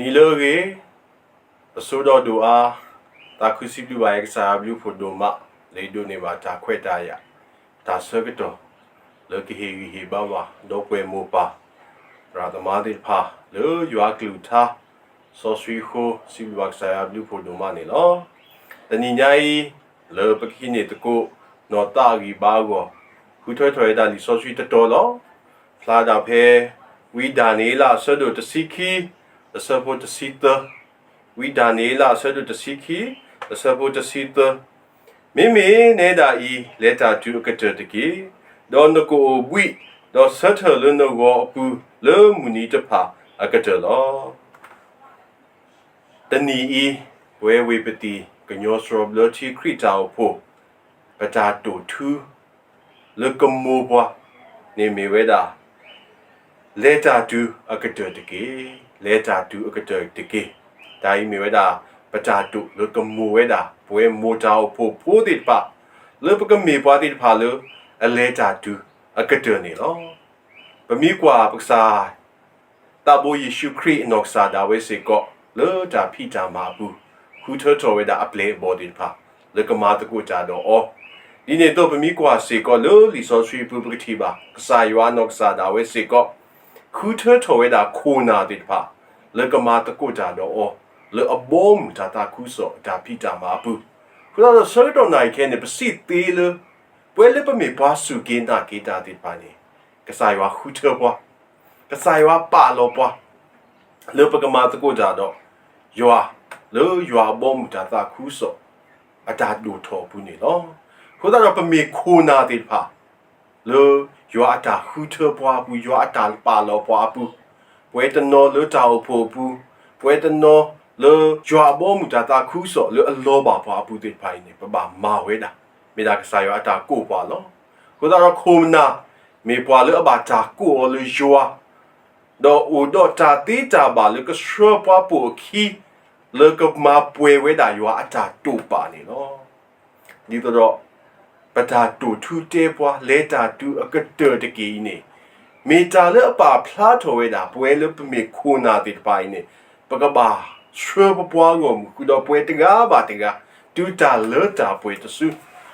နံၤလၢအဂ့ၤ, ပဆိဒီးဒိၣ်အါ, သးခုစံးဘျုးဘၣ်ယကစၢ်ယွၤဘျုးဖှိၣ်ဒိၣ်မး လၢအဒိးန့ၢ်ဘၣ်တၢ်ခွဲးတၢ်ယာ်, တၢ်ဆၢကတီၢ်, လၢကဟ့ၣ်ဂံၢ်ဟ့ၣ်ဘါဘၣ် ဒီပုၢ်ဝဲၢ်မိၢ်ပၢ်, သရၣ်သမါသ့ၣ်တဖၣ် လၢယွၤအကလုၢ်ကထါ, စီဆှံအဃိ, စံးဘျုးဘၣ်ကစၢ်ယွၤဘျုးဖှိၣ်ဒိၣ်မးန့ၣ်လီၤ. တနံၤညါအံၤ, လၢပကဟံးန့ၢ်သကိး နီၢ်သးအဂံၢ်ဘါအဂီၢ်, ဃုထၢထီၣ်ဝဲဒၣ်လံာ်စီဆှံတတီၤလီၤ. ဖျါဒၣ်ဖဲ ဝံဒၤနံးယ့လးအဆၢဒိၣ်တဆံခံ, အဆၢဖိတဆံသၢ, ဝံဒၤနံးယ့လးအဆၢဒိၣ်တဆံခံ, အဆၢဖိတဆံသၢ, မ့မ့ၢ်နဲဒၣ်အံၤ လဲၤတၢ်တုၤအကတၢၢ်တက့ၢ်. ဒီးနကအိၣ်ဘှံး, ဒီးဆၢထၢၣ်လၢနဂီၤအပူၤ လၢမုၢ်နံၤတဖၣ်အကတၢၢ်လီၤ. တနံၤအံၤ, ပဝဲဝ့ၢ်ပသံၣ် ကညီစှီၤဘျၢထံခရံာ်တၢ်အိၣ်ဖှိၣ်, ပတၢ်တိာ်ထူ လၢကမိၤပှၤန့ၣ်မ့ၢ်ဝဲဒၣ် လဲၤတၢ်တုၤအကတၢၢ်တက့ၢ်. လဲၤတၢ်တုၤအကတၢၢ်တက့ၢ်. တၢ်အံၤမ့ၢ်ဝဲဒၣ် ပတၢ်တိာ်လၢကမိၤဝဲဒၣ် ပဝဲမိၢ်တၢ်အိၣ်ဖှိၣ်ဖိသ့ၣ်တဖၣ်, လၢပကမ့ၢ်ပှၤသ့ၣ်တဖၣ်လၢ အလဲၤတၢ်တုၤအကတၢၢ်န့ၣ်လီၤ. ပမ့ၢ်ကွၢ်ပကစၢ် သးဘိယ့ၣ်ၡူးခရံာ်အနီၢ်ကစၢ်ဒၣ်ဝဲစ့ၢ်ကီး လၢတၢ်ဖံးတၢ်မၤအပူၤ, ဃုထၢထီၣ်ဝဲဒၣ်အပျဲၢ်အဘီၣ်သ့ၣ်တဖၣ် လၢကမၤသကိးတၢ်ဒီးအီၤ, ဒ်န့ၣ်အသိးပမ့ၢ်ကွၢ်စ့ၢ်ကီးလၢလံာ်စီဆှံအပူၤ ပကထံၣ်ဘၣ် ကစၢ်ယွၤအနီၢ်ကစၢ်ဒၣ်ဝဲစ့ၢ်ကီး ဃုထၢထီၣ်ဝဲဒၣ်ခိၣ်နၢ်သ့ၣ်တဖၣ် လၢကမၤသကိးတၢ်ဒီးအီၤ လၢအဘီအမုၢ်တၢ်သးခုကစီၣ်အတၢ်ဖံးတၢ်မၤအပူၤ, အဃိသတးဒီးဆၢကတီၢ်နၣ်ရံၣ်ခဲအံၤန့ၣ် ပစံးသ့လၢ ပဝဲလၢပမ့ၢ်ပှၤစူၢ်က့ၤနာ်က့ၤတၢ်သ့ၣ်တဖၣ်န့ၣ် ကစၢ်ယွၤဃုထၢပှၤ, ကစၢ်ယွၤပာ်လီၤပှၤ လၢပကမၤသကိးတၢ်ဒီးယွၤ, လၢယွၤအဘီအမုၢ်တၢ်သးခုကစီၣ် အတၢ်ဒိၣ်ထီၣ်အပူၤန့ၣ်လီၤ. အဃိသတးဒီးပမ့ၢ်ခိၣ်နၢ်သ့ၣ်တဖၣ် လၢယွၤအတၢ်ဃုထၢပှၤအပူၤ, ယွၤအတၢ်ပာ်လီၤပှၤအပူၤ, ပဝဲတနီၤလၢတၢ်အိၣ်ဖှိၣ်အပူၤ, ပဝဲတနီၤလၢယွၤအဘီအမုၢ်တၢ်သးခုကစီၣ်လၢအလီၤဘၣ်ပှၤအပူၤသ့ၣ်တဖၣ်အံၤန့ၣ် ပဘၣ်မၤဝဲဒၣ် မ့ၢ်ဒၣ်ကစၢ်ယွၤအတၢ်ကိးပှၤလီၤ. အဃိသတးဒီးခိၣ်နၢ် မ့ၢ်ပှၤလၢအဘၣ်တၢ်ကိးအီၤလၢယွၤ ဒီးအိၣ်ဒီးတၢ်သ့တၢ်ဘၣ်လၢကဆှၢပှၤပိာ်အခံ လၢကမၤပှဲၤဝဲဒၣ်ယွၤအတၢ်တိာ်ပာ်န့ၣ်လီၤ. ဒ်သိးဒီး ပတၢ်တိာ်ထူတဲပှၤ လဲၤတၢ်တုၤအကတၢၢ်တက့ၢ်အံၤန့ၣ် မ့ၢ်တၢ်လၢအပာ်ဖျါထီၣ်ဝဲဒၣ် ပဝဲလၢပမ့ၢ်ခိၣ်နၢ်သ့ၣ်တဖၣ်အံၤန့ၣ် ပကဘၣ်ဆှၢပပှၤဂီၢ်မုၢ်ဃုာ်ဒီးပှဲၤတဂၤဘၣ်တဂၤ တုၤတၢ်လၢတၢ်ပှဲၤတစု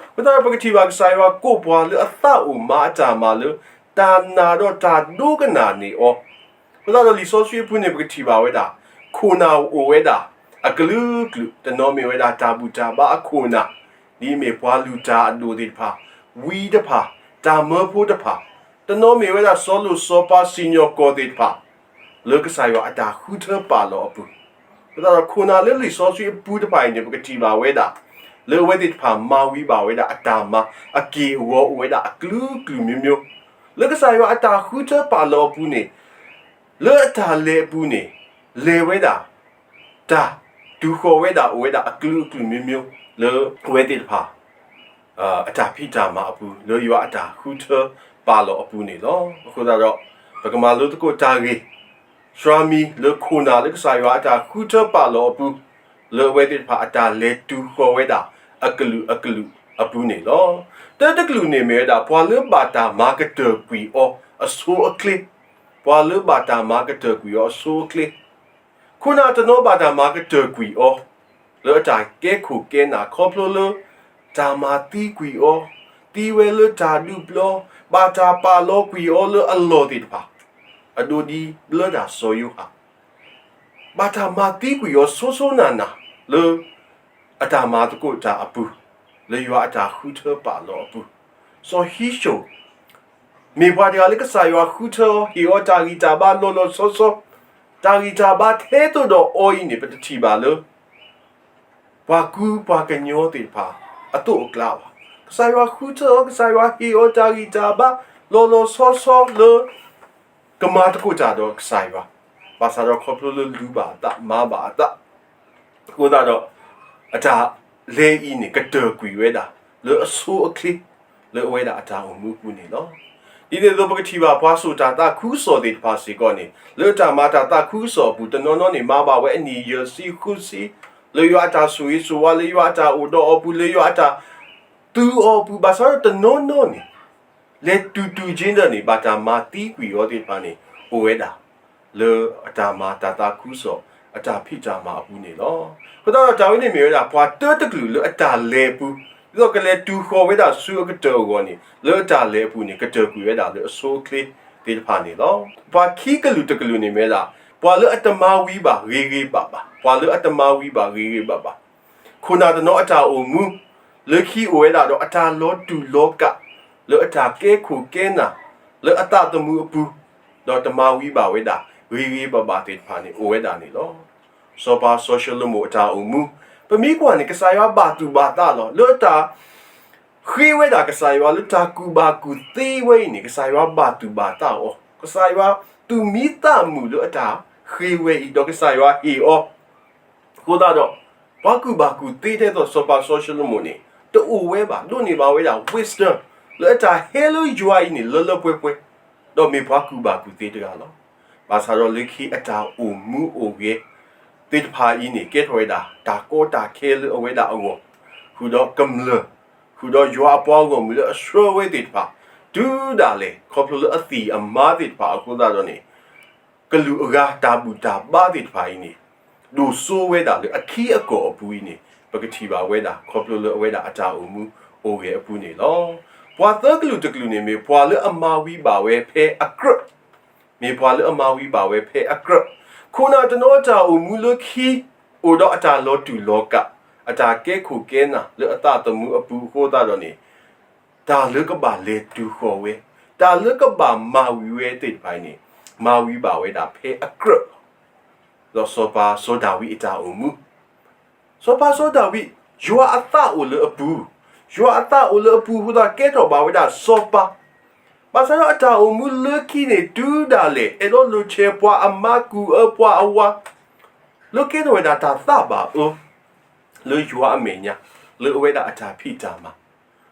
အဃိသတးဒီးပကထံၣ်ဘၣ်ကစၢ်ယွၤကိးပှၤလၢအသးအိၣ်မၤအတၢ်မၤလၢ တၢ်နာ်ဒီးတၢ်ဒိကနၣ်န့ၢ်အီၤ, အဃိသတးဒီးလံာ်စီဆှံအပူၤန့ၣ် ပကထံၣ်ဘၣ်ဝဲဒၣ် ခိၣ်နၢ်အိၣ်ဝဲဒၣ် အကလုာ်ကလုာ် တနီၤမ့ၢ်ဝဲဒၣ်တၢ်ဘူၣ်တၢ်ဘါအခိၣ်နၢ်, ဒ်မ့ၢ်ပှၤလုၢ်တၢ်အဒိၣ်သ့ၣ်တဖၣ်, ဝံတဖၣ်, တၢ်မၢဖိတဖၣ်, တနီၤမ့ၢ်ဝဲဒၣ်စီၤလိၣ်စီၤပၤစံၣ်ညီၣ်ကွီၢ်သ့ၣ်တဖၣ် လၢကစၢ်ယွၤအတၢ်ဃုထၢပာ်လီၤအပူၤ, အဃိသတးဒီးခိၣ်နၢ်လၢလံာ်စီဆှံအပူၤတဖၣ်အံၤန့ၣ် ပကထံၣ်ဘၣ်ဝဲဒၣ် လၢအဝဲသ့ၣ်တဖၣ်မၤဝံၤဘၣ်ဝဲဒၣ်အတၢ်မၤ အက့ၢ်အဂီၤအိၣ်ဝဲဒၣ်အကလုာ်ကလုာ်မျိုးမျိုး, လၢကစၢ်ယွၤအတၢ်ဃုထၢပာ်လီၤအပူၤန့ၣ် လၢအတၢ်လဲၤအပူၤန့ၣ် လဲၤဝဲဒၣ် တၢ်တုၤဃီၤဝဲဒၣ်အိၣ်ဝဲဒၣ်အကလုာ်ကလုာ်မျိုးမျိုး လၢအဝဲသ့ၣ်တဖၣ် အတၢ်ဖံးတၢ်မၤအပူၤ လၢယွၤအတၢ်ဃုထၢပာ်လီၤအပူၤန့ၣ်လီၤ. အဃိသတးဒီး ပကမၤလိသကိးတၢ်ဂ့ၢ် ဆှါမံလၢခိၣ်နၢ်လၢကစၢ်ယွၤအတၢ်ဃုထၢပာ်လီၤအပူၤ လၢအဝဲသ့ၣ်တဖၣ်အတၢ်လဲၤတုၤဃီၤဝဲဒၣ်အကလုာ်အကလုာ်အပူၤန့ၣ်လီၤ. တၢတကလုာ်န့ၣ်မ့ၢ်ဝဲဒၣ် ပှၤလၢဘၣ်တၢ်မၤကတၢၢ်ကွံာ်အီၤအဆိအချ့, ပှၤလၢဘၣ်တၢ်မၤကတၢၢ်ကွံာ်အီၤအဆိအချ့ ခိၣ်နၢ်တနီၤဘၣ်တၢ်မၤကတၢၢ်ကွံာ်အီၤ လၢအတၢ်ကဲခိၣ်ကဲနၢ်ခီဖျိလၢ တၢ်မၤသံကွံာ်အီၤ, သံဝဲလၢတၢ်ဒုးပျီ, ဘၣ်တၢ်ပာ်လီၤကွံာ်အီၤလၢအလီၢ်သ့ၣ်တဖၣ်, အဒိဒ်ဘျၢတၢ်စီၤယိၤဟၣ် ဘၣ်တၢ်မၤသံကွံာ်အီၤဆိဆိနၢ်နၢ် လၢအတၢ်မၤသကိးတၢ်အပူၤ, လၢယွၤအတၢ်ဃုထၢပာ်လီၤအပူၤ, စီၤဧ့ၡိၤ မ့ၢ်ပှၤတဂၤလၢကစၢ်ယွၤဃုထၢအီၤ ဟ့ၣ်အီၤတၢ်ဂံၢ်တၢ်ဘါလီၤလီၤဆီဆီ, တၢ်ဂံၢ်တၢ်ဘါထဲသိးဒီးအီၤအံၤန့ၣ် ပတထံၣ်ဘၣ်လၢ ပှၤကူပှၤကညီသ့ၣ်တဖၣ်အသိးအကျါဘၣ်. ကစၢ်ယွၤဃုထၢအီၤ, ကစၢ်ယွၤဟ့ၣ်အီၤတၢ်ဂံၢ်တၢ်ဘါလီၤလီၤဆီဆီလၢ ကမၤသကိးတၢ်ဒီးကစၢ်ယွၤ, ဘၣ်ဆၣ်ဒီးခီဖျိလၢလူၤဘၣ်အသးမၤဘၣ်အသး အဃိသတးဒီး အတၢ်လဲၤအံၤန့ၣ် ကတၢၢ်ကွံာ်ဝဲဒၣ် လၢအဆိအချ့ လၢအဝဲဒၣ်အတၢ်အိၣ်မူအပူၤန့ၣ်လီၤ. ဒ်န့ၣ်အသိးပကထံၣ်ဘၣ်ပှၤစိာ်တၢ်သးခုကစီၣ်သ့ၣ်တဖၣ်စ့ၢ်ကီးန့ၣ် လၢတၢ်မၤတၢ်သးခုကစီၣ်အပူၤ တနီၤနီၤန့ၣ် မၤဘၣ်ဝဲအနံၣ်ယဲၢ်ဆံဃုဆံ လၢယွၤအတၢ်ဆိၣ်ဂ့ၤဆိၣ်ဝါ လၢယွၤအတၢ်အိၣ်ဒီးအီၤအပူၤ လၢယွၤအတၢ်သူအီၤအပူၤ ဘၣ်ဆၣ်ဒီးတနီၤနီၤန့ၣ် လဲၤတုၤတုၤက့ၤဒၢန့ၣ် ဘၣ်တၢ်မၤသံကွံာ်အီၤသ့ၣ်တဖၣ်န့ၣ် အိၣ်ဝဲဒၣ် လၢအတၢ်မၤတၢ်သးခုကစီၣ် အတၢ်ဖံးတၢ်မၤအပူၤန့ၣ်လီၤ. အဃိသတးဒီးတၢ်ဝဲန့ၣ်မ့ၢ်ဝဲဒၣ် ပှၤတၢတကလုာ်လၢအတၢ်လဲၤအပူၤ, ဒ်သိးကလဲၤတုၤဃီၤဝဲဒၣ်ဆူအကတၢၢ်အဂီၢ်န့ၣ် လၢအတၢ်လဲၤအပူၤန့ၣ် ကတၢၢ်ကွံာ်ဝဲဒၣ်လၢအဆိအချ့သ့ၣ်တဖၣ်န့ၣ်လီၤ. ပှၤခံကလုာ်တကလုာ်န့ၣ်မ့ၢ်ဝဲဒၣ် ပှၤလၢအတမၤဝံၤဘၣ်ဂ့ၤဂ့ၤဘၣ်ဘၣ်, ပှၤလၢအတမၤဝံၤဘၣ်ဂ့ၤဂ့ၤဘၣ်ဘၣ် ခိၣ်နၢ်တနီၤအတၢ်အိၣ်မူ လၢခံအိၣ်ဝဲဒၣ်ဒီးအတၢ်လီၤတူာ်လီၤကာ် လၢအတၢ်ကဲခိၣ်ကဲနၢ် လၢအသးသမူအပူၤ, ဒီးတမၤဝံၤဘၣ်ဝဲဒၣ် ဂ့ၤဂ့ၤဘၣ်ဘၣ်သ့ၣ်တဖၣ်န့ၣ် အိၣ်ဝဲဒၣ်န့ၣ်လီၤ. စီၤပၤစီၤၡလိၤမိၣ်အတၢ်အိၣ်မူ ပမ့ၢ်ကွၢ်န့ၣ် ကစၢ်ယွၤဘၣ်သူၣ်ဘၣ်သးလီၤ. လၢတၢ် ဃ့ဝဲဒၣ်ကစၢ်ယွၤလၢတၢ်ကူၣ်ဘၣ်ကူၣ်သ့ဝဲအံၤန့ၣ် ကစၢ်ယွၤဘၣ်သူၣ်ဘၣ်သးအီၤ, ကစၢ်ယွၤသူၣ်မံသးမုာ်လၢအတၢ်ဃ့ဝဲအံၤ ဒီးကစၢ်ယွၤဟ့ၣ်အီၤ အဃိသတးဒီး ပှၤကူၣ်ဘၣ်ကူၣ်သ့ထဲသိးစီၤပၤစီၤၡလိၤမိၣ်န့ၣ် တအိၣ်ဝဲဘၣ်, ဒိးန့ၢ်ဘၣ်ဝဲဒၣ် wisdom လၢအတၢ်ဟဲလၢယွၤအံၤန့ၣ် လၢလၢပှဲၤပှဲၤ, ဒီးမ့ၢ်ပှၤကူၣ်ဘၣ်ကူၣ်သ့တဂၤလီၤ. ဘၣ်ဆၣ်ဒီးလၢခံအတၢ်အိၣ်မူအိၣ်ဂဲၤသ့ၣ်တဖၣ်အံၤန့ၣ် ကဲထီၣ်ဝဲဒၣ် တၢ်ကီတၢ်ခဲလၢအဝဲဒၣ်အဂီၢ်, ဃုာ်ဒီးကမျၢၢ် ဃုာ်ဒီးယွၤအပှၤဂီၢ်မုၢ်လၢအဆှၢဝဲသ့ၣ်တဖၣ် တုၤဒၣ်လဲာ် ခီဖျိလၢအသံၣ်အမါသ့ၣ်တဖၣ်အဃိသတးဒီးန့ၣ် ကလုာ်အဂၤတၢ်ဘူၣ်တၢ်ဘါသ့ၣ်တဖၣ်အံၤန့ၣ် ဒိၣ်စိဝဲဒၣ်လၢအခံအကီၢ်အပူၤအံၤန့ၣ် ပကထံၣ်ဘၣ်ဝဲဒၣ် ခီဖျိလၢအဝဲဒၣ်အတၢ်အိၣ်မူအိၣ်ဂဲၤအပူၤန့ၣ်လီၤ. ပှၤသၢကလုာ်တကလုာ်န့ၣ် မ့ၢ်ပှၤလၢအမၤဝံၤဘၣ်ဝဲဖဲအကြၢး, မ့ၢ်ပှၤလၢအမၤဝံၤဘၣ်ဝဲဖဲအကြၢး, ခိၣ်နၢ်တနီၤအတၢ်အိၣ်မူလၢခံ အိၣ်ဒီးအတၢ်လီၤတူာ်လီၤကာ်, အတၢ်ကဲခိၣ်ကဲနၢ်လၢအသးသမူအပူၤအဃိသတးဒီးန့ၣ် တၢ်လၢကဘၣ်လဲၤတုၤဃီၤဝဲ, တၢ်လၢကဘၣ်မၤဝံၤဝဲသ့ၣ်တဖၣ်အံၤန့ၣ် မၤဝံၤဘၣ်ဝဲဒၣ်ဖဲအကြၢးလီၤ. ဒီးစီၤပၤစီၤဒၤဝံးအတၢ်အိၣ်မူ, စီၤပၤစီၤဒၤဝံး ယွၤအသးအိၣ်လၢအပူၤ, ယွၤအသးအိၣ်လၢအပူၤအဃိသတး ကဲထီၣ်ဘၣ်ဝဲဒၣ်စီၤပၤ, ဘၣ်ဆၣ်ဒီးအတၢ်အိၣ်မူလၢခံန့ၣ် တုၤဒၣ်လဲာ် အဲၣ်ဒိးလိာ်ဆဲးပှၤအမါ ကူၣ်အၢပှၤအဝၤ လၢကဲထီၣ်ဝဲဒၣ်တၢ်သးဘၣ်အၢ လၢယွၤအမဲာ်ညါ လၢအဝဲဒၣ်အတၢ်ဖံးတၢ်မၤ,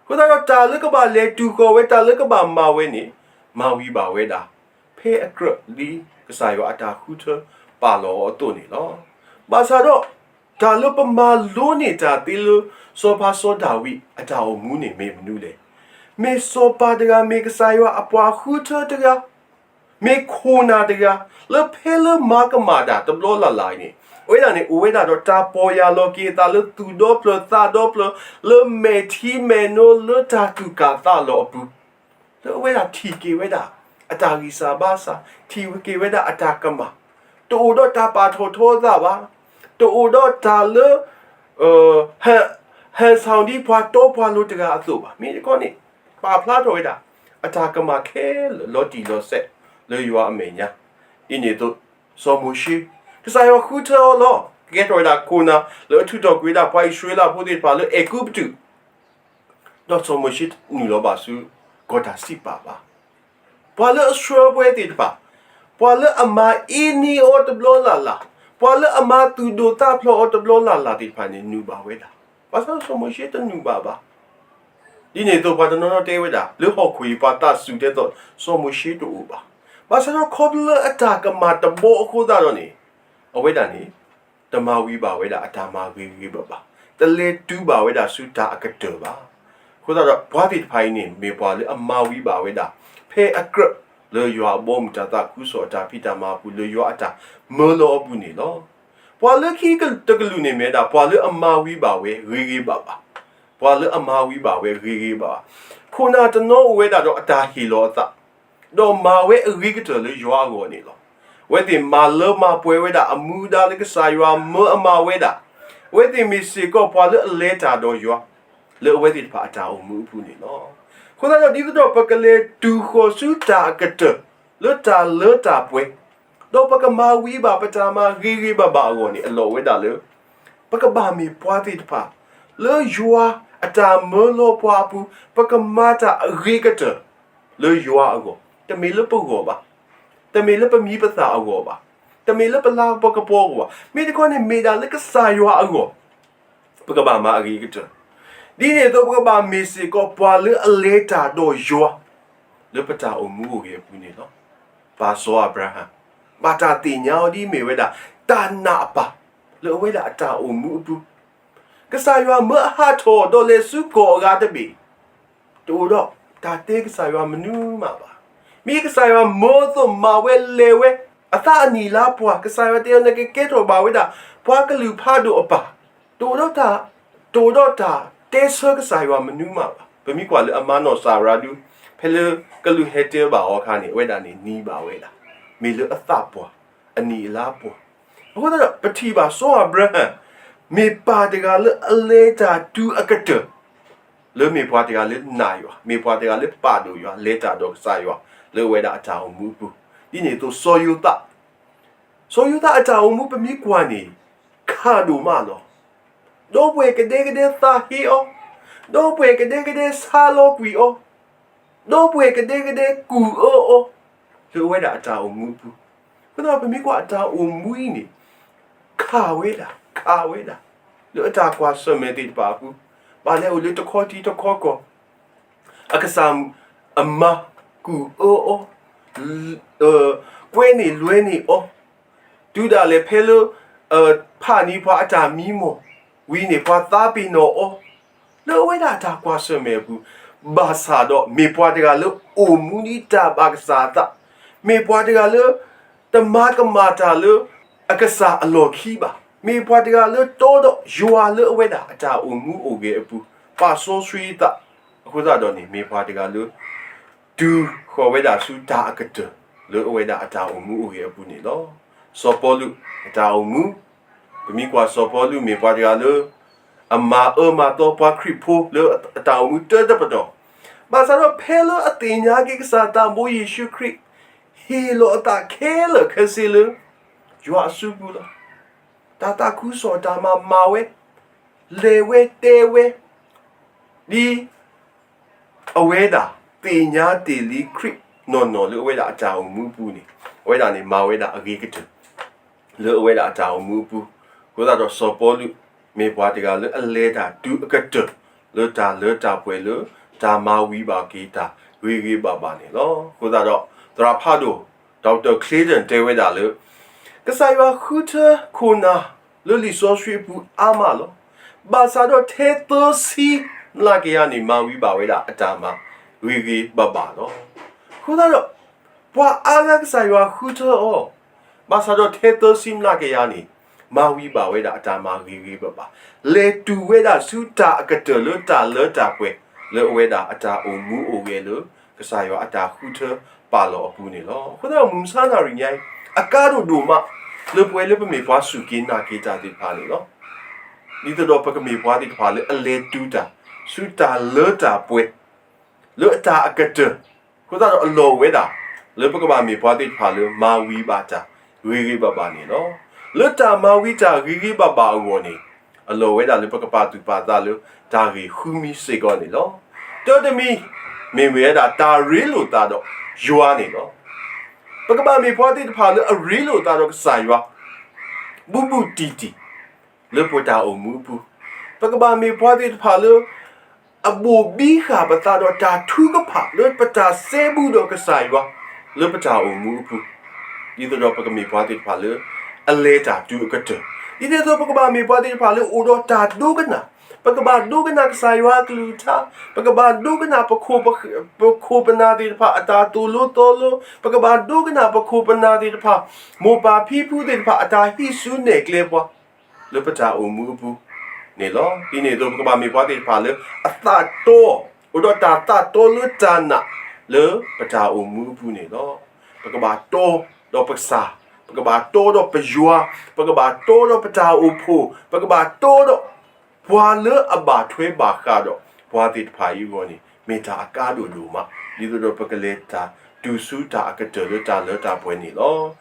အဃိသတးဒီးတၢ်လၢကဘၣ်လဲၤတုၤဃီၤဝဲ တၢ်လၢကဘၣ်မၤဝဲန့ၣ် မၤဝံၤဘၣ်ဝဲဒၣ် ဖဲအကြၢးဒ်ကစၢ်ယွၤအတၢ်ဃုထၢပာ်လီၤအီၤအသိးန့ၣ်လီၤ. ဘၣ်ဆၣ်ဒီး တၢ်လၢပမၤလိန့ၢ်တၢ်သ့လၢ စီၤပၤစီၤဒၤဝံးအတၢ်အိၣ်မူန့ၣ်မ့ၢ်မနုၤလဲၣ်. မ့ၢ်စီၤပၤတဂၤ, မ့ၢ်ကစၢ်ယွၤအပှၤဃုထၢတဂၤ, မ့ၢ်ခိၣ်နၢ်တဂၤ လၢဖဲလၢမၤကမၣ်တၢ်တဘျီလၢ်လၢ်အံၤန့ၣ် အဝဲဒၣ်န့ၣ် အိၣ်ဝဲဒၣ်ဒီးတၢ်ပီၢ်ယၢ်လီၤက့ၤအသးလၢသူၣ်ဒီဖျၢၣ်သးဒီဖျၢၣ် လၢမဲာ်ထံမဲာ်နိ လၢတၢ်သူၣ်ကၢ်သးလီၤအပူၤ လၢအဝဲဒၣ်ထံၣ်က့ၤဝဲဒၣ် အတၢ်ဂံၢ်စၢ်ဘါစၢ်, ထံၣ်က့ၤဝဲဒၣ်အတၢ်ကမၣ်, တအိၣ်ဒီးတၢ်ပာ်ထီၣ်ထီအသးဘၣ်, တအိၣ်ဒီးတၢ်လၢ ဟဲ ဟဲဆၣ်ဒ်ပှၤတီပှၤလိၤတဂၤအသိးဘၣ်. မ့ၢ်တခီန့ၣ် ပာ်ဖျါထီၣ်ဝဲဒၣ် အတၢ်ကမၣ်ခဲလၢာ်လီၤတံၢ်လီၤဆဲးလၢယွၤအမဲာ်ညါ, ဒ်န့ၣ်အသိး စီၤမိၤၡ့ ကစၢ်ယွၤဃုထၢအီၤလီၤ. ကဲထီၣ်ဝဲဒၣ်ခိၣ်နၢ်လၢအထုးထီၣ်ကွံာ်ဝဲဒၣ်ပှၤအံၣ်စရ့လးဖိသ့ၣ်တဖၣ်လၢအဲၤကူပတူး ဒီးစီၤမိၤၡ့တနုာ်လီၤဘၣ်ဆူကီၢ်တၢ်စံးပာ်ဘၣ်. ပှၤလၢအဆှၢပှဲၤသ့ၣ်တဖၣ်, ပှၤလၢအမၤအ့န့အီၤတဘျီလၢ်လၢ်, ပှၤလၢအမၤသူၣ်ဒိၣ်သးဖျိးအီၤတဘျီလၢ်လၢ်သ့ၣ်တဖၣ်န့ၣ် နုာ်ဘၣ်ဝဲဒၣ်. ဘၣ်ဆၣ်စီၤမိၤၡ့တနုာ်ဘၣ်ဘၣ်. ဒ်န့ၣ်အသိးပှၤတနီၤနီၤတဲဝဲဒၣ် လၢဟီၣ်ခိၣ်အံၤပှၤသးစူၤတဲသိး စီၤမိၤၡ့တအိၣ်ဘၣ်. ဘၣ်ဆၣ်ဒီးခီဖျိလၢအတၢ်ကမၣ်တဘီအဃိသတးဒီးန့ၣ် အဝဲဒၣ်န့ၣ် တမၤဝံၤဘၣ်ဝဲဒၣ်အတၢ်မၤဂ့ၤဂ့ၤဘၣ်ဘၣ်, တလဲၤတုၤဘၣ်ဝဲဒၣ်ဆူတၢ်အကတၢၢ်ဘၣ်. အဃိသတးဒီးပှၤသ့ၣ်တဖၣ်အံၤန့ၣ် မ့ၢ်ပှၤလၢအမၤဝံၤဘၣ်ဝဲဒၣ် ဖဲအကြၢးလၢယွၤအဘီအမုၢ်တၢ်သးခုကစီၣ်အတၢ်ဖံးတၢ်မၤအပူၤ လၢယွၤအတၢ်မၢလီၤအပူၤန့ၣ်လီၤ. ပှၤလၢခံတကလုာ်န့ၣ်မ့ၢ်ဝဲဒၣ် ပှၤလၢအမၤဝံၤဘၣ်ဝဲဂ့ၤဂ့ၤဘၣ်ဘၣ်, ပှၤလၢအမၤဝံၤဘၣ်ဝဲဂ့ၤဂ့ၤဘၣ်ဘၣ်. ခိၣ်နၢ်တနီၤအိၣ်ဝဲဒၣ်ဒီးအတၢ်ဟ့ၣ်လီၤအသး ဒီးမၤဝဲအဂ့ၤကတၢၢ်လၢယွၤအဂီၢ်န့ၣ်လီၤ. အဝဲသ့ၣ်မၤလၢမၤပှဲၤဝဲဒၣ်အမူဒါလၢကစၢ်ယွၤမၢအမၤဝဲဒၣ်, အဝဲသ့ၣ်မ့ၢ်စ့ၢ်ကီးပှၤလၢအလဲၤတၢ်ဒီးယွၤ လၢအဝဲသ့ၣ်တဖၣ်အတၢ်အိၣ်မူအပူၤန့ၣ်လီၤ. အဃိသတးဒီး ဒ်သိးဒီးပကလဲၤတုၤဃီၤဆူတၢ်အကတၢၢ် လၢတၢ်လၢတၢ်ပှဲၤ, ဒီးပကမၤဝံၤဘၣ်ပတၢ်မၤဂ့ၤဂ့ၤဘၣ်ဘၣ်အဂီၢ်န့ၣ် အလီၢ်ဝဲဒၣ်လၢ ပကဘၣ်မ့ၢ်ပှၤသ့ၣ်တဖၣ် လၢယွၤအတၢ်မၢလီၤပှၤအပူၤ ပကမၤတၢ်အဂ့ၤကတၢၢ် လၢယွၤအဂီၢ်, တမ့ၢ်လၢပဂီၢ်ဘၣ်, တမ့ၢ်လၢပမံၤပသၣ်အဂီၢ်ဘၣ်, တမ့ၢ်လၢပလၤကပီၤအဂီၢ်ဘၣ်, မ့ၢ်တခီန့ၣ်မ့ၢ်ဒၣ်လၢကစၢ်ယွၤအဂီၢ် ပကဘၣ်မၤအဂ့ၤကတၢၢ်, ဒ်န့ၣ်အသိးပကဘၣ်မ့ၢ်စ့ၢ်ကီးပှၤလၢအလဲၤတၢ်ဒီးယွၤ လၢပတၢ်အိၣ်မူအိၣ်ဂဲၤအပူၤန့ၣ်လီၤ. ပၢ်စီၤအၤဘြၤဟၣ် ဘၣ်တၢ်သ့ၣ်ညါအီၤဒ်အမ့ၢ်ဝဲဒၣ် တၢ်နာ်အပၢ် လၢအဝဲဒၣ်အတၢ်အိၣ်မူအပူၤ ကစၢ်ယွၤမၢအဟးထီၣ်ဒီးလဲၤဆူကီၢ်အဂၤတဘ့ၣ်, တအိၣ်ဒီးတၢ်တဲကစၢ်ယွၤမနုၤမးဘၣ်. မ့ၢ်ကစၢ်ယွၤမၢအသိးမၤဝဲလဲၤဝဲ အသးအနံၣ်အလါပှဲၤ, ကစၢ်ယွၤတဲအီၤ နကကဲထီၣ်ဘၣ်ဝဲဒၣ် ပှၤကလုာ်ဖးဒိၣ်အပၢ်, တအိၣ်ဒီးတၢ်, တအိၣ်ဒီးတၢ်တဲဆၢကစၢ်ယွၤမနုၤမးဘၣ်. ပမ့ၢ်ကွၢ်လၢအမၤနီၢ်စၤရၤဒု, ဖဲလၢကလုာ်ဟဲတဲဘၣ်အီၤအခါန့ၣ် အဝဲဒၣ်န့ၣ်နံၤဘၣ်ဝဲဒၣ်, မ့ၢ်လၢအသးပှဲၤ, အနံၣ်အလါပှဲၤ. အဃိသတးဒီး ပထံၣ်ဘၣ်စီၤအၤဘြၤဟၣ် မ့ၢ်ပၢ်တဂၤလၢအလဲၤတၢ်တုၤအကတၢၢ် လၢမ့ၢ်ပှၤတဂၤလၢနာ်ယွၤ, မ့ၢ်ပှၤတဂၤလၢပာ်ဒိၣ်ယွၤ, လဲၤတၢ်ဒီးကစၢ်ယွၤ လၢအဝဲဒၣ်အတၢ်အိၣ်မူအပူၤ, ဒ်န့ၣ်အသိးစီၤယိၤသး, စီၤယိၤသးအတၢ်အိၣ်မူပမ့ၢ်ကွၢ်န့ၣ် ခးဒိၣ်မးလီၤ. ဒီပုၢ်ဝဲၢ်ကဒဲကဒဲသးဟ့အီၤ, ဒီပုၢ်ဝဲၢ်ကဒဲကဒဲဆါလီၤကွံာ်အီၤ, ဒီပုၢ်ဝဲၢ်ကဒဲကဒဲကူၣ်အၢအီၤ, လၢအဝဲဒၣ်အတၢ်အိၣ်မူအပူၤ, အဃိသတးဒီးပမ့ၢ်ကွၢ်အတၢ်အိၣ်မူအံၤန့ၣ် ခးဝဲဒၣ်, ခးဝဲဒၣ်, လၢအတၢ်ကွၢ်ဆၢၣ်မဲာ်သ့ၣ်တဖၣ်အပူၤ, ဘၣ်လဲၤအိၣ်လၢတခီထံတခီကီၢ် အကစၢ်အမါကူၣ်အၢအီၤ, ကွဲန့ၢ်လွဲန့ၢ်အီၤ, တုၤဒၣ်လဲာ်ဖဲလၢ ဖးန့ၢ်ပှၤအတၢ်မံမီၢ်ဝံၤန့ၣ် ပှၤသးပ့ၤနီၣ်အီၤ, လၢအဝဲဒၣ်အတၢ်ကွၢ်ဆၢၣ်မဲာ်အပူၤ, ဘၣ်ဆၣ်ဒီးမ့ၢ်ပှၤတဂၤလၢအိၣ်မူဒ်တၢ်ဘၣ်ကစၢ်အသး, မ့ၢ်ပှၤတဂၤလၢ တမၤကမၣ်တၢ်လၢ အကစၢ်အလီၢ်ခံဘၣ်, မ့ၢ်ပှၤတဂၤလၢတီဒီးယွၤလၢအဝဲဒၣ်အတၢ်အိၣ်မူအိၣ်ဂဲၤအပူၤ, ပာ်စီဆှံအသး, အဃိသတးဒီးန့ၣ် မ့ၢ်ပှၤတဂၤလၢ တုၤဃီၤဝဲဒၣ်ဆူတၢ်အကတၢၢ် လၢအဝဲဒၣ်အတၢ်အိၣ်မူအိၣ်ဂဲၤအပူၤန့ၣ်လီၤ. စီၤပီလူးအတၢ်အိၣ်မူ, ပမ့ၢ်ကွၢ်စီၤပီလူးမ့ၢ်ပှၤတဂၤလၢ အမၤအၢမၤသီပှၤခရံာ်ဖိလၢအတၢ်အိၣ်မူတၢတပတီၢ်, ဘၣ်ဆၣ်ဒီးဖဲလၢအသ့ၣ်ညါက့ၤကစၢ်သးဘိယ့ၣ်ၡူးခရံာ်, ဟ့ၣ်လီၤအသးခဲလၢာ်ခဲဆ့လၢ ယွၤအစုပူၤလီၤ. တၢ်သးခုကစီၣ်တၢ်မၤမၤဝဲ, လဲၤဝဲတဲဝဲ, ဒ် အဝဲဒၣ်သ့ၣ်ညါတ့ၢ်လံခရံာ်နီၢ်နီၢ်လၢအဝဲဒၣ်အတၢ်အိၣ်မူအပူၤန့ၣ်, အဝဲဒၣ်န့ၣ်မၤဝဲဒၣ်အဂ့ၤကတၢၢ် လၢအဝဲဒၣ်အတၢ်အိၣ်မူအပူၤ, အဃိသတးဒီးစီၤပီလူး မ့ၢ်ပှၤတဂၤလၢအလဲၤတၢ်တုၤအကတၢၢ် လၢတၢ်လၢတၢ်ပှဲၤလၢ တၢ်မၤဝံၤဘၣ်က့ၤတၢ်ဂ့ၤဂ့ၤဘၣ်ဘၣ်န့ၣ်လီၤ. အဃိသတးဒီး သရၣ်ဖးဒိၣ် Doctor Clayton တဲဝဲဒၣ်လၢ ကစၢ်ယွၤဃုထၢခိၣ်နၢ်လၢလံာ်စီဆှံအပူၤအါမးလီၤ. ဘၣ်ဆၣ်ဒီးထဲသၢဆံမျးကယၤန့ၣ် မၤဝံၤဘၣ်ဝဲဒၣ်အတၢ်မၤဂ့ၤဂ့ၤဘၣ်ဘၣ်လီၤ. အဃိသတးဒီး ပှၤအါဂၤကစၢ်ယွၤဃုထၢအီၤ, ဘၣ်ဆၣ်ဒီးထဲသၢဆံမျးကယၤန့ၣ် မၤဝံၤဘၣ်ဝဲဒၣ်အတၢ်မၤဂ့ၤဂ့ၤဘၣ်ဘၣ်, လဲၤတုၤဝဲဒၣ်ဆူတၢ်အကတၢၢ်လၢတၢ်လၢတၢ်ပှဲၤ လၢအဝဲဒၣ်အတၢ်အိၣ်မူအိၣ်ဂဲၤလၢ ကစၢ်ယွၤအတၢ်ဃုထၢပာ်လီၤအပူၤန့ၣ်လီၤ. အဃိသတးဒီးမုၢ်မဆါနၣ်ရံၣ်ညါအံၤ အကါဒိၣ်ဒိၣ်မး လၢပဝဲလၢပမ့ၢ်ပှၤစူၢ်က့ၤနာ်က့ၤတၢ်သ့ၣ်တဖၣ်န့ၣ်လီၤ. ဒ်သိးဒီးပကမ့ၢ်ပှၤသ့ၣ်တဖၣ်လၢအလဲၤတုၤတၢ် ဆူတၢ်လၢတၢ်ပှဲၤ လၢအတၢ်အကတၢၢ်, အဃိသတးဒီးအလီၢ်အိၣ်ဝဲဒၣ် လၢပကဘၣ်မ့ၢ်ပှၤသ့ၣ်တဖၣ်လၢမၤဝံၤဘၣ်တၢ်ဂ့ၤဂ့ၤဘၣ်ဘၣ်န့ၣ်လီၤ. လၢတၢ်မၤဝံၤတၢ်ဂ့ၤဂ့ၤဘၣ်ဘၣ်အဂီၢ်န့ၣ် အလီၢ်ဝဲဒၣ်လၢပကပာ်သူၣ်ပာ်သးလၢတၢ်ဂ့ၢ်ဃုမံစ့ၢ်ကီးန့ၣ်လီၤ. တၢတမံၤ မ့ၢ်ဝဲဒၣ်တၢ်ရ့လိာ်သးဒီးယွၤန့ၣ်လီၤ. ပကဘၣ်မ့ၢ်ပှၤသ့ၣ်တဖၣ်လၢအရ့လိာ်သးဒီးကစၢ်ယွၤ ဘူးဘူးတံၢ်တံၢ် လၢပတၢ်အိၣ်မူအပူၤ, ပကဘၣ်မ့ၢ်ပှၤသ့ၣ်တဖၣ်လၢ အဘိၣ်ဘံဃာ်ပသးဒီးတၢ်ထုကဖၣ်လၢပတၢ်စဲဘူးဒီးကစၢ်ယွၤ လၢပတၢ်အိၣ်မူအပူၤ, ဒ်သိးဒီးပကမ့ၢ်ပှၤသ့ၣ်တဖၣ်လၢ အလဲၤတၢ်တုၤအကတၢၢ်, ဒ်န့ၣ်အသိးပကဘၣ်မ့ၢ်ပှၤသ့ၣ်တဖၣ်လၢအိၣ်ဒီးတၢ်ဒိကနၣ်, ပကဘၣ်ဒိကနၣ်ကစၢ်ယွၤအကလုၢ်ကထါ, ပကဘၣ်ဒိကနၣ် ပခိၣ်ပနၢ်သ့ၣ်တဖၣ်အတၢ်သိၣ်လိသီလိ, ပကဘၣ်ဒိကနၣ်ပခိၣ်ပနၢ်သ့ၣ်တဖၣ်, မိၢ်ပၢ်ဖံဖုသ့ၣ်တဖၣ်အတၢ်ဟံးစုနဲၣ်ကျဲပှၤ လၢပတၢ်အိၣ်မူအပူၤန့ၣ်လီၤ. ဒ်န့ၣ်အသိးပကဘၣ်မ့ၢ်ပှၤသ့ၣ်တဖၣ်လၢအသးတီ, အိၣ်ဒီးတၢ်သးတီလၢတၢ်နာ် လၢပတၢ်အိၣ်မူအပူၤန့ၣ်လီၤ. ပကဘၣ်တီဒီးပကစၢ်, ပကဘၣ်တီဒီးပယွၤ, ပကဘၣ်တီဒီးပတၢ်အိၣ်ဖှိၣ်, ပကဘၣ်တီဒီး ပှၤလၢအဘၣ်ထွဲဘၣ်ဃးဒီးပှၤသ့ၣ်တဖၣ်အံၤအဂီၢ်န့ၣ် မ့ၢ်တၢ်အကါဒိၣ်ဒိၣ်မး ဒ်သိးဒီးပကလဲၤတၢ်တုၤဆူတၢ်အကတၢၢ်လၢတၢ်လၢတၢ်ပှဲၤန့ၣ်လီၤ.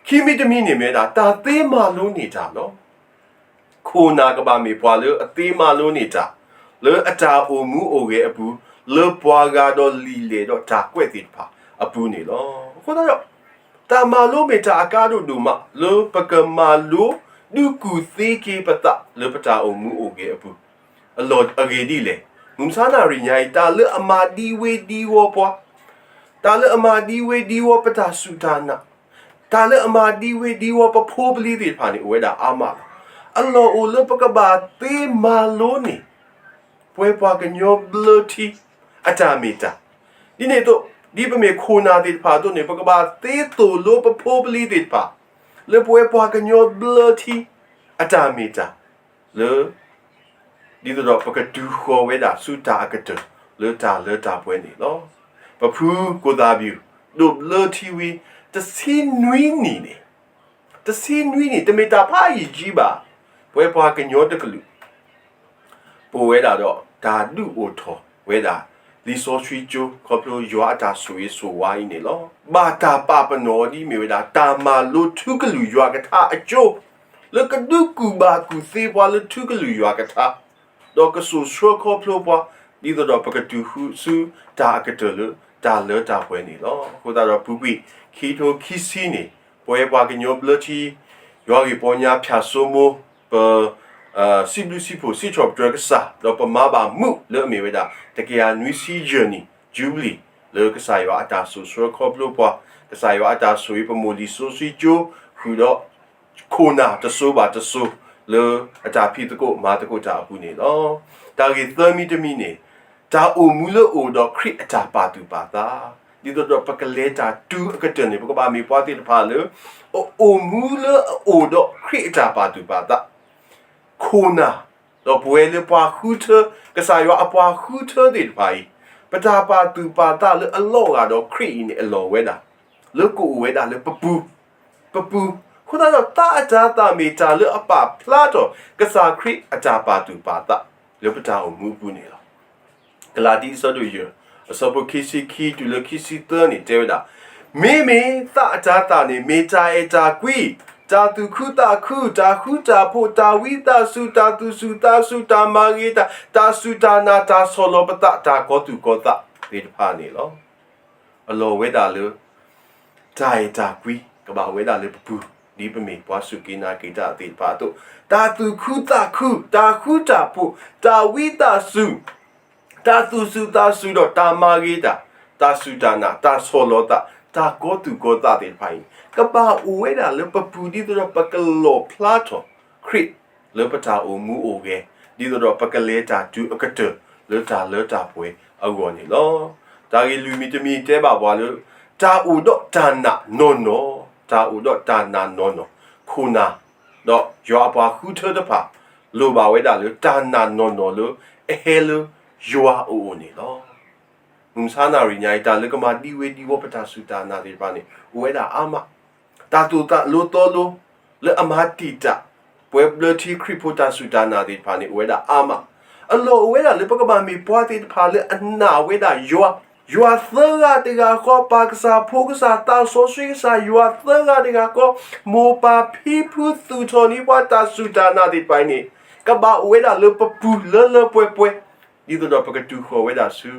ခံမံၤတမံၤန့ၣ်မ့ၢ်ဝဲဒၣ် တၢ်သ့မၤလိန့ၢ်တၢ်လီၤ. ခိၣ်နၢ်ကဘၣ်မ့ၢ်ပှၤလၢအသ့မၤလိန့ၢ်တၢ် လၢအတၢ်အိၣ်မူအိၣ်ဂဲၤအပူၤ လၢပှၤဂၤဒီးလံာ်လဲၢ်ဒီးတၢ်ကွဲးသ့ၣ်တဖၣ်အပူၤန့ၣ်လီၤ. အဃိသတးဒီး တၢ်မၤလိမ့ၢ်တၢ်အကါဒိၣ်ဒိၣ်မး လၢပကမၤလိဒုးကူၣ်သ့က့ၤပသးလၢပတၢ်အိၣ်မူအိၣ်ဂဲၤအပူၤ အလီၢ်အဂ့ၢ်ဒ်လဲၣ်. မုၢ်မဆါနၣ်ရံၣ်ညါအံၤ တၢ်လၢအမၤဒံဝ့ဒံဝီပှၤ, တၢ်လၢအမၤဒံဝ့ဒံဝီပတၢ်စူၢ်တၢ်နာ်, တၢ်လၢအမၤဒံဝ့ဒံဝီပဖိပလံၤသ့ၣ်တဖၣ်န့ၣ် အိၣ်ဝဲဒၣ်အါမးလီၤ. အလီၢ်အိၣ်လၢပကဘၣ်သ့မၤလိန့ၢ် ပဝဲပှၤကညီဘျၢထံ အတၢ်မ့ၢ်တၢ် ဒ်န့ၣ်အသိး ဒ်ပမ့ၢ်ခိၣ်နၢ်သ့ၣ်တဖၣ်အသိးန့ၣ် ပကဘၣ်သ့သိၣ်လိပဖိပလံၤသ့ၣ်တဖၣ် လၢပဝဲပှၤကညီဘျၢထံ အတၢ်မ့ၢ်တၢ် လၢ ဒ်သိးဒီးပကတုၤဃီၤဝဲဒၣ်ဆူတၢ်အကတၢၢ် လၢတၢ်လၢတၢ်ပှဲၤန့ၣ်လီၤ. ပဖုကိၣ်သၣ်ဘံၣ် ဒိးဘျၢထံဝံၤ တဆံနွံနံၣ်န့ၣ်, တဆံနွံနံၣ် တမ့ၢ်တၢ်ဖးယံာ်ကံဘၣ်. ပဝဲပှၤကညီတကလုာ် ပအိၣ်ဝဲဒၣ်ဒီးတၢ်ဒုးအိၣ်ထီၣ်ဝဲဒၣ် လံာ်စီဆှံကၠိ ခီဖျိယွၤအတၢ်ဆိၣ်ဂ့ၤဆိၣ်ဝါအံၤန့ၣ်လီၤ. ဘၣ်တၢ်ပာ်ပနီၣ်အီၤဒ်မ့ၢ်ဝဲဒၣ် တၢ်မၤလိထူကလုၢ်ယွၤကထါအကၠိ လၢကဒုးကူၣ်ဘၣ်ကူၣ်သ့ပှၤလၢထူကလုၢ်ယွၤကထါ ဒီးကစိာ်ဆှၢခီဖျိပှၤ ဒ်သိးဒီးပကတုၤဆူတၢ်အကတၢၢ်လၢတၢ်လၢတၢ်ပှဲၤန့ၣ်လီၤ. အဃိသတးဒီး ပူၤကွံာ်ခံကထိခံဆံန့ၣ် ပဝဲပှၤကညီဘျၢထံ ယွၤဂ့ၢ်ပီညါဖၠၣ်စိမိ ပ စံးဘျုးစံးဖှိၣ်စံးထီၣ်ပတြၢၤကစၢ် ဒီးပမၤဘၣ်မူးလၢအမ့ၢ်ဝဲဒၣ် တကယၤနွံဆံယဲၢ်နံၣ် ယူဘလံၣ် လၢကစၢ်ယွၤအတၢ်စိာ်ဆှၢခီဖျိပှၤ, ကစၢ်ယွၤအတၢ်ဆိၣ်ဂ့ၤပမိၢ်လံာ်စီဆှံကၠိ ဃုာ်ဒီး ခိၣ်နၢ်တစိၤဘၣ်တစိၤ လၢအတၢ်ဖံးသကိးမၤသကိးတၢ်အပူၤန့ၣ်လီၤ. တၢ်ဂ့ၢ်သၢမံၤတမံၤန့ၣ် တၢ်အိၣ်မူလၢအအိၣ်ဒီးခရံာ်အတၢ်ပာ်သူၣ်ပာ်သး, ဒ်သိးဒီးပကလဲၤတၢ်တုၤအကတၢၢ်န့ၣ် ပကဘၣ်မ့ၢ်ပှၤသ့ၣ်တဖၣ်လၢ အအိၣ်မူလၢအအိၣ်ဒီးခရံာ်အတၢ်ပာ်သူၣ်ပာ်သး, ခိၣ်နၢ် ဒီးပဝဲလၢပှၤဃုထၢ ကစၢ်ယွၤအပှၤဃုထၢသ့ၣ်တဖၣ်အံၤ, ပတၢ်ပာ်သူၣ်ပာ်သးလၢအလီၤဂာ်ဒီးခရံာ်အံၤန့ၣ် အလီၢ်ဝဲဒၣ် လၢကအိၣ်ဝဲဒၣ်လၢပပူၤ, ပပူၤ, အဃိသတးဒီး သးအတၤသၣ်မ့ၢ်တၢ်လၢအပာ်ဖျါထီၣ် ကစၢ်ခရံာ်အတၢ်ပာ်သူၣ်ပာ်သး လၢပတၢ်အိၣ်မူအပူၤန့ၣ်လီၤ. ကလၤတံ အဆၢဒိၣ်ယဲၢ် အဆၢဖိခံဆံခံတုၤလၢခံဆံသၢန့ၣ် တဲဝဲဒၣ်, မ့မ့ၢ်သးအတၤသၣ်န့ၣ် မ့ၢ်တၢ်အဲၣ်တၢ်ကွံ, တၢ်သူၣ်ခုသးခု, တၢ်ဃူတၢ်ဖိး, တၢ်ဝံသးစူၤ, တၢ်သူၣ်စူၤသးစူၤ, တၢ်မၤဂ့ၤတၢ်, တၢ်စူၢ်တၢ်နာ်, တၢ်ဆီၣ်လီၤပသး, တၢ်ကီသူၣ်ကီသးသ့ၣ်တဖၣ်န့ၣ်လီၤ. အလီၢ်ဝဲဒၣ်လၢ တၢ်အဲၣ်တၢ်ကွံ ကဘၣ်ဝဲဒၣ်လၢပပူၤ, ဒ်ပမ့ၢ်ပှၤစူၢ်က့ၤနာ်က့ၤတၢ်သ့ၣ်တဖၣ်အသိး, တၢ်သူၣ်ခုသးခု, တၢ်ဃူတၢ်ဖိး, တၢ်ဝံသးစူၤ, တၢ်သူၣ်စူၤသးစူၤဒီးတၢ်မၤဂ့ၤတၢ်, တၢ်စူၢ်တၢ်နာ်, တၢ်ဆီၣ်လီၤသး, တၢ်ကီသူၣ်ကီသးသ့ၣ်တဖၣ်အံၤ, ကဘၣ်အိၣ်ဝဲဒၣ်လၢပပူၤ ဒ်သိးဒီးပကလီၣ်ဖျါထီၣ်ခရံာ် လၢပတၢ်အိၣ်မူအိၣ်ဂဲၤ, ဒ်သိးဒီးပကလဲၤတၢ်တုၤအကတၢၢ် လၢတၢ်လၢတၢ်ပှဲၤအဂီၢ်န့ၣ်လီၤ. တၢ်ဂ့ၢ်လွံၢ်မံၤတမံၤတဲဘၣ်ပှၤလၢ တၢ်အိၣ်ဒီးတၢ်နာ်နီၢ်နီၢ်, တၢ်အိၣ်ဒီးတၢ်နာ်နီၢ်နီၢ်, ခိၣ်နၢ် ဒီးယွၤအပှၤဃုထၢတဖၣ် လိၣ်ဘၣ်ဝဲဒၣ်လၢတၢ်နာ်နီၢ်နီၢ်လၢအဟဲလၢယွၤအအိၣ်န့ၣ်လီၤ. မုၢ်မဆါနၣ်ရံၣ်ညါအံၤ တၢ်လၢကမၤဒံဝ့ဒံဝီပတၢ်စူၢ်တၢ်နာ်သ့ၣ်တဖၣ်န့ၣ် အိၣ်ဝဲဒၣ်အါမး, တၢ်သိၣ်တၢ်လိသီလိ လၢအမၤတံာ်တာ် ပှၤဘျၢထံခရံာ်ဖိတၢ်စူၢ်တၢ်နာ်သ့ၣ်တဖၣ်န့ၣ် အိၣ်ဝဲဒၣ်အါမး, အလီၢ်အိၣ်ဝဲဒၣ်လၢပကဘၣ်မ့ၢ်ပှၤသ့ၣ်တဖၣ်လၢအနာ်ဝဲဒၣ်ယွၤ, ယွၤသၢဂၤတဂၤဃီ, ပၢ်ကစၢ်, ဖိကစၢ်, သးစီဆှံကစၢ်, ယွၤသၢဂၤတဂၤဃီ, မိၢ်ပၢ်ဖံဖု သူၣ်ထီၣ်န့ၢ်ပှၤတၢ်စူၢ်တၢ်နာ်သ့ၣ်တဖၣ်အံၤန့ၣ် ကဘၣ်အိၣ်ဝဲဒၣ်လၢပပူၤလၢလၢပှဲၤပှဲၤ, ဒ်သိးဒီးပကတုၤဃီၤဝဲဒၣ်ဆူ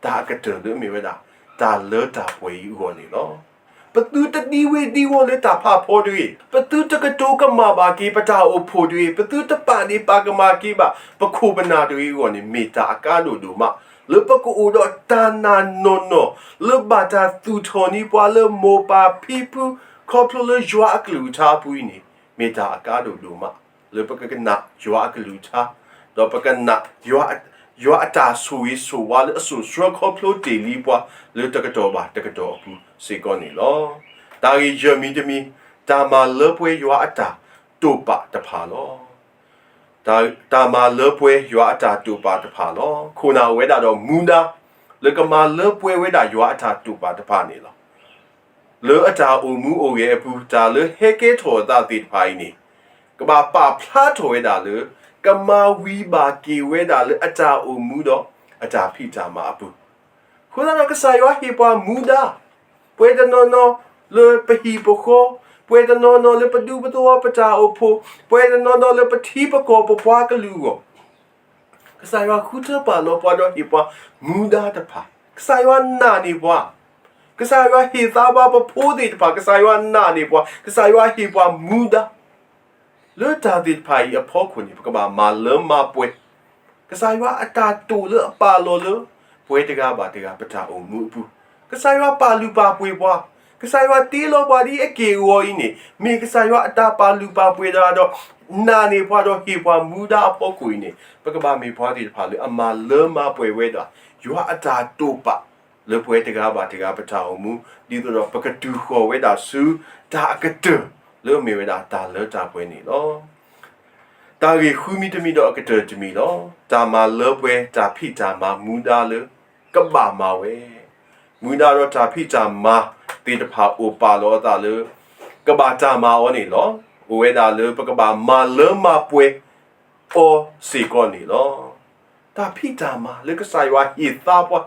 တၢ်အကတၢၢ်လၢအမ့ၢ်ဝဲဒၣ် တၢ်လၢတၢ်ပှဲၤအံၤအဂီၢ်န့ၣ်လီၤ. ပသုတဒံဝ့ဒံဝီလၢတၢ်ဖးဖီတဂ့ၤ, ပသုတကတိၤကမၣ်ဘၣ်က့ၤပတၢ်အိၣ်ဖှိၣ်တဂ့ၤ, ပသုတပာ်ဒ့ၣ်ပာ်ကမၣ်က့ၤဘၣ် ပခိၣ်ပနၢ်တဂ့ၤအဂီၢ်န့ၣ် မ့ၢ်တၢ်အကါဒိၣ်ဒိၣ်မး လၢပကအိၣ်ဒီးတၢ်နာ်နီၢ်နီၢ် လၢဘၣ်တၢ်သူၣ်ထီၣ်န့ၢ်ပှၤလၢမိၢ်ပၢ်ဖံဖု ခီဖျိလၢယွၤအကလုၢ်ကထါအပူၤအံၤန့ၣ် မ့ၢ်တၢ်အကါဒိၣ်ဒိၣ်မး လၢပကကနၣ်ယွၤအကလုၢ်ကထါ, ဒီးပကနၣ်ယွၤ ယွၤအတၢ်ဆိၣ်ဂ့ၤဆိၣ်ဝါလၢအစိာ်ဆှၢခီဖျိတ့ၢ်လံပှၤ လၢတကတီၢ်ဘၣ်တကတီၢ်အပူၤစ့ၢ်ကီးန့ၣ်လီၤ. တၢ်ဂ့ၢ်ယဲၢ်မံၤတမံၤ, တၢ်မၤလၢပှဲၤယွၤအတၢ်တိာ်ပာ်တဖၣ်လီၤ. တၢ် တၢ်မၤလၢပှဲၤယွၤအတၢ်တိာ်ပာ်တဖၣ်လီၤ. ခိၣ်နၢ်အိၣ်ဝဲဒၣ်ဒီးမူဒါ လၢကမၤလၢပှဲၤဝဲဒၣ်ယွၤအတၢ်တိာ်ပာ်တဖၣ်န့ၣ်လီၤ. လၢအတၢ်အိၣ်မူအိၣ်ဂဲၤအပူၤ တၢ်လၢဟဲကဲထီၣ်အသးသ့ၣ်တဖၣ်အံၤန့ၣ် ကဘၣ်ပာ်ဖျါထီၣ်ဝဲဒၣ်လၢ ကမၤဝံၤဘၣ်က့ၤဝဲဒၣ်လၢအတၢ်အိၣ်မူဒီးအတၢ်ဖံးတၢ်မၤအပူၤ အဃိသတးဒီးကစၢ်ယွၤဟ့ၣ်ပှၤမူဒါ, ပှဲၤတနီၤနီၤလၢပဟံၣ်ပဃီ, ပှဲၤတနီၤနီၤလၢပဒူပသဝီပတၢ်အိၣ်ဖှိၣ်, ပှဲၤတနီၤနီၤလၢပထံပကီၢ်ပပှၤကလုာ်အဂီၢ်, ကစၢ်ယွၤဃုထၢပာ်လီၤပှၤဒီးဟ့ၣ်ပှၤမူဒါတဖၣ်, ကစၢ်ယွၤနာ်န့ၢ်ပှၤ, ကစၢ်ယွၤဟ့ၣ်သါပှၤပဖိသ့ၣ်တဖၣ်, ကစၢ်ယွၤနာ်န့ၢ်ပှၤ, ကစၢ်ယွၤဟ့ၣ်ပှၤမူဒါ လၢတၢ်သ့ၣ်တဖၣ်အံၤအဖီခိၣ်န့ၣ် ပကဘၣ်မၤလၢမၤပှဲၤ, ကစၢ်ယွၤအတၢ်တိာ်လၢအပာ်လီၤလၢ ပဝဲတဂၤဘၣ်တဂၤပတၢ်အိၣ်မူအပူၤ, ကစၢ်ယွၤပာ်လုၢ်ပာ်ပှ့ၤပှၤ, ကစၢ်ယွၤတ့လီၤပှၤဒ်အက့ၢ်အဂီၤအံၤန့ၣ် မ့ၢ်ကစၢ်ယွၤအတၢ်ပာ်လုၢ်ပာ်ပှ့ၤဒီး နာ်န့ၢ်ပှၤဒီးဟ့ၣ်ပှၤမူဒါအဖီခိၣ်အံၤန့ၣ် ပကဘၣ်မ့ၢ်ပှၤသ့ၣ်တဖၣ်လၢအမၤလၢမၤပှဲၤဝဲဒၣ် ယွၤအတၢ်တိာ်ပာ် လၢပှဲၤတဂၤဘၣ်တဂၤပတၢ်အိၣ်မူ, ဒ်သိးဒီးပကတုၤဃီၤဝဲဒၣ်ဆူ တၢ်အကတၢၢ်လၢအမ့ၢ်ဝဲဒၣ်တၢ်လၢတၢ်ပှဲၤန့ၣ်လီၤ. တၢ်ဂ့ၢ်ဃုမံၤတမံၤဒီးအကတၢၢ်တမံၤလီၤ. တၢ်မၤလၢပှဲၤတၢ်ဖံးတၢ်မၤမူဒါလၢ ကဘၣ်မၤဝဲ, မူဒါဒီးတၢ်ဖံးတၢ်မၤသ့ၣ်တဖၣ်အိၣ်ပာ်လီၤအသးလၢ ကဘၣ်တၢ်မၤအီၤန့ၣ်လီၤ. အိၣ်ဝဲဒၣ်လၢပကဘၣ်မၤလၢမၤပှဲၤအီၤစ့ၢ်ကီးန့ၣ်လီၤ. တၢ်ဖံးတၢ်မၤလၢကစၢ်ယွၤဟ့ၣ်သါပှၤ,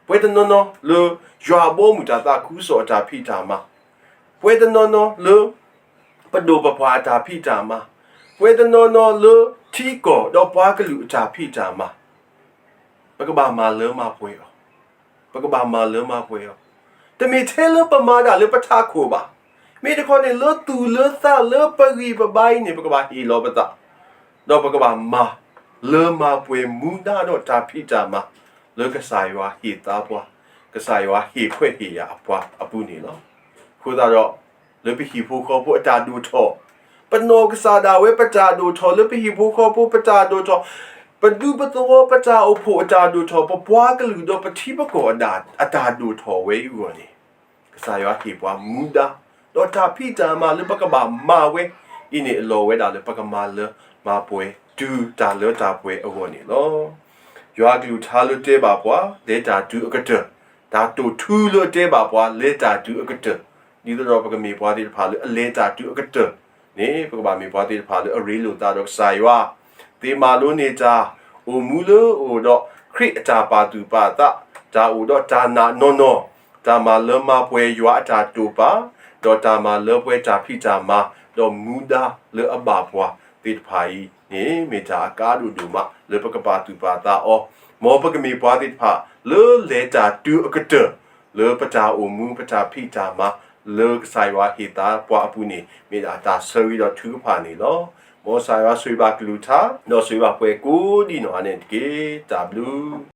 ပှဲၤတနီၤနီၤလၢယွၤအဘီအမုၢ်တၢ်သးခုကစီၣ်အတၢ်ဖံးတၢ်မၤ, ပှဲၤတနီၤနီၤလၢ ပဒိၣ်ပပှၢ်အတၢ်ဖံးတၢ်မၤ, ပှဲၤတနီၤနီၤလၢထံကီၢ်ဒီးပှၤကလုာ်အတၢ်ဖံးတၢ်မၤ, ပကဘၣ်မၤလၢမၤပှဲၤအီၤ, ပကဘၣ်မၤလၢမၤပှဲၤအီၤ, တမ့ၢ်ထဲလၢပမၤဒၣ်လၢပထးခိၣ်ဘၣ်, မ့ၢ်တခီန့ၣ်လၢသူၣ်လၢသးလၢပဂံၢ်ပဘါအံၤန့ၣ် ပကဘၣ်ဟ့ၣ်လီၤပသး ဒီးပကဘၣ်မၤလၢမၤပှဲၤမူဒါဒီးတၢ်ဖံးတၢ်မၤ လၢကစၢ်ယွၤဟ့ၣ်သါပှၤ, ကစၢ်ယွၤဟ့ၣ်ခွဲးဟ့ၣ်ယာ်အပှၤအပူၤန့ၣ်လီၤ. အဃိသတးဒီး လၢပဟံၣ်ဖိဃီဖိအတၢ်ဒိၣ်ထီၣ်, ပနီၢ်ကစၢ်ဒၣ်ဝဲပတၢ်ဒိၣ်ထီၣ်လၢပဟံၣ်ဖိဃီဖိပတၢ်ဒိၣ်ထီၣ်, ပဒူပသဝီပတၢ်အိၣ်ဖှိၣ်အတၢ်ဒိၣ်ထီၣ်, ပပှၤကလုာ်ဒီးပထံပကီၢ်အတၢ်ဒိၣ်ထီၣ်ဝဲအံၤအဂီၢ်န့ၣ် ကစၢ်ယွၤဟ့ၣ်ပှၤမူဒါ, ဒီးတၢ်ဖံးတၢ်မၤလၢပကဘၣ်မၤဝဲအံၤန့ၣ် အလီၢ်ဝဲဒၣ်လၢပကမၤလၢမၤပှဲၤတုၤတၢ်လၢတၢ်ပှဲၤအဂီၢ်န့ၣ်လီၤ. ယွၤအကလုၢ်ကထါလၢတဲဘၣ်ပှၤ, လဲၤတၢ်တုၤအကတၢၢ်, တၢ်တိာ်ထူလၢအတဲဘၣ်ပှၤ လဲၤတၢ်တုၤအကတၢၢ်, ဒ်သိးဒီးပကမ့ၢ်ပှၤသ့ၣ်တဖၣ်လၢအလဲၤတၢ်တုၤအကတၢၢ်န့ၣ် ပကဘၣ်မ့ၢ်ပှၤသ့ၣ်တဖၣ်လၢအရ့လိာ်သးဒီးကစၢ်ယွၤ, သ့မၤလိန့ၢ်တၢ်, အိၣ်မူလၢအအိၣ်ဒီးခရံာ်အတၢ်ပာ်သူၣ်ပာ်သး, တၢ်အိၣ်ဒီးတၢ်နာ်နီၢ်နီၢ်, တၢ်မၤလၢမၤပှဲၤယွၤအတၢ်တိာ်ပာ်, ဒီးတၢ်မၤလၢပှဲၤတၢ်ဖံးတၢ်မၤ, ဒီးမူဒါလၢအဘၣ်ပှၤသ့ၣ်တဖၣ်အံၤန့ၣ် မ့ၢ်တၢ်အကါဒိၣ်ဒိၣ်မးလၢပကပာ်သူၣ်ပာ်သးအီၤ, မ်ပကမ့ၢ်ပှၤသ့ၣ်တဖၣ် လၢလဲၤတၢ်တုၤအကတၢၢ် လၢပတၢ်အိၣ်မူပတၢ်ဖံးတၢ်မၤ လၢကစၢ်ယွၤဟ့ၣ်သါပှၤအပူၤန့ၣ် မ့ၢ်ဒၣ်တၢ်ဆၢဂ့ၤဒီးထုကဖၣ်န့ၣ်လီၤ. မ်ကစၢ်ယွၤဆိၣ်ဂ့ၤဘၣ်ကလုၢ်ကထါ, ဒီးဆိၣ်ဂ့ၤဘၣ်ပှၤကိးဒံနီၢ်ဂၤဒဲးန့ၣ်တက့ၢ်. တၢ်ဘျုး